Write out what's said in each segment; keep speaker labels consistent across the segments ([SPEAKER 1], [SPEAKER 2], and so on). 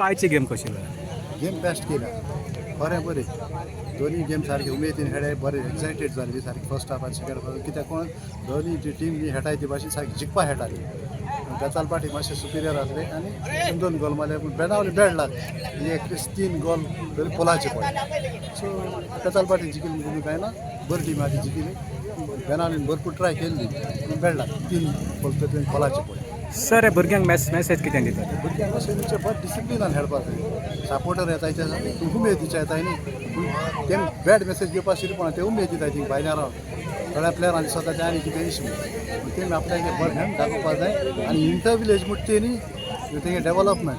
[SPEAKER 1] आयची गेम कशी लागली?
[SPEAKER 2] गेम बेस्ट केल्या, बरें बरें. दोनी गेम सारके उमेदीन खेळ्ळे, बरे एक्सायटेड जाल्ली सारकी फर्स्ट हाफ आनी सेकंड हाफ. कित्याक कोण दोनी जी टीम जी खेळटाय ती भाशेन सारकी जिखपा खेळटाली. बेताल पाटी मातशे सुपिरियर आसले आनी दोन गोल मारले, पूण बेनावली बॅड लाग एक तीन गोल तरी पोलाचे पडले. सो बेताल पाटी जिखली म्हणून कांय ना, बरी टीम आहा ती जिखली. बेनावलीन भरपूर ट्राय केल्ली पूण बॅड लाग तीन गोल तर पोलाचे पडले.
[SPEAKER 1] सर, हे भुरग्यांक मॅसेज कितें दितात?
[SPEAKER 2] भुरग्यांक अशें म्हणजे बरें डिसिप्लिनान खेळपाक जाय. सपोर्टर येताय ते उमेद दिच्या येताय न्ही, पूण ते बॅड मेसेज घेवपा शिरी पण ते उमेद दिताय. थिंग भायल्या रावन थोड्या प्लेयरां दिसता ते आनी कितें इशू, पूण तेमी आपल्याक बरें खेळून दाखोवपाक जाय. आनी इंटर विलेज म्हणटा ते न्ही, तेंगे डेवलपमेंट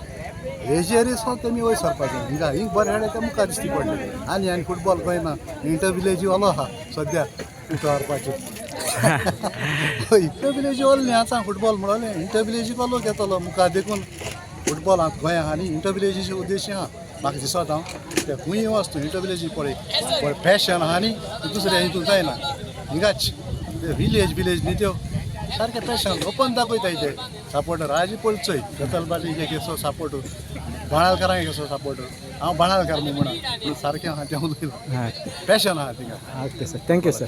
[SPEAKER 2] हेजेरय सुद्दां तेमी वयर सरपाक जाय. हिंगा हिंग बरें खेळ्ळे ते मुखार दिश्टी पडले. आनी आनी फुटबॉल गोंयना इंटर विलेजी ओलो आहा सद्या मुखार व्हरपाचें. इंटर विलेजी ओलो न्ही आतां फुटबॉल म्हणलें, इंटर विलेजीक ओलो घेतलो मुखार. देखून फुटबॉल आतां गोंया आहा न्ही, इंटर विलेजीचे उद्देश आहा म्हाका दिसता. हांव ते खंय वच तूं, इंटर विलेजी पळय बरें पॅशन आहा न्ही, दुसऱ्या हितून जायना. हिंगाच विलेज विलेज न्ही, त्यो सारकें पॅशन ओपन दाखयताय ते सपोर्टर. आजी पळय चोय बेतालभाटी कसो सपोर्ट, बाणालकारांक कसो सपोर्ट. हांव बाणालकार म्हणून, पूण सारकें आहा तें उलयलां. पॅशन आहा थिंगा.
[SPEAKER 1] Okay sir, thank you sir.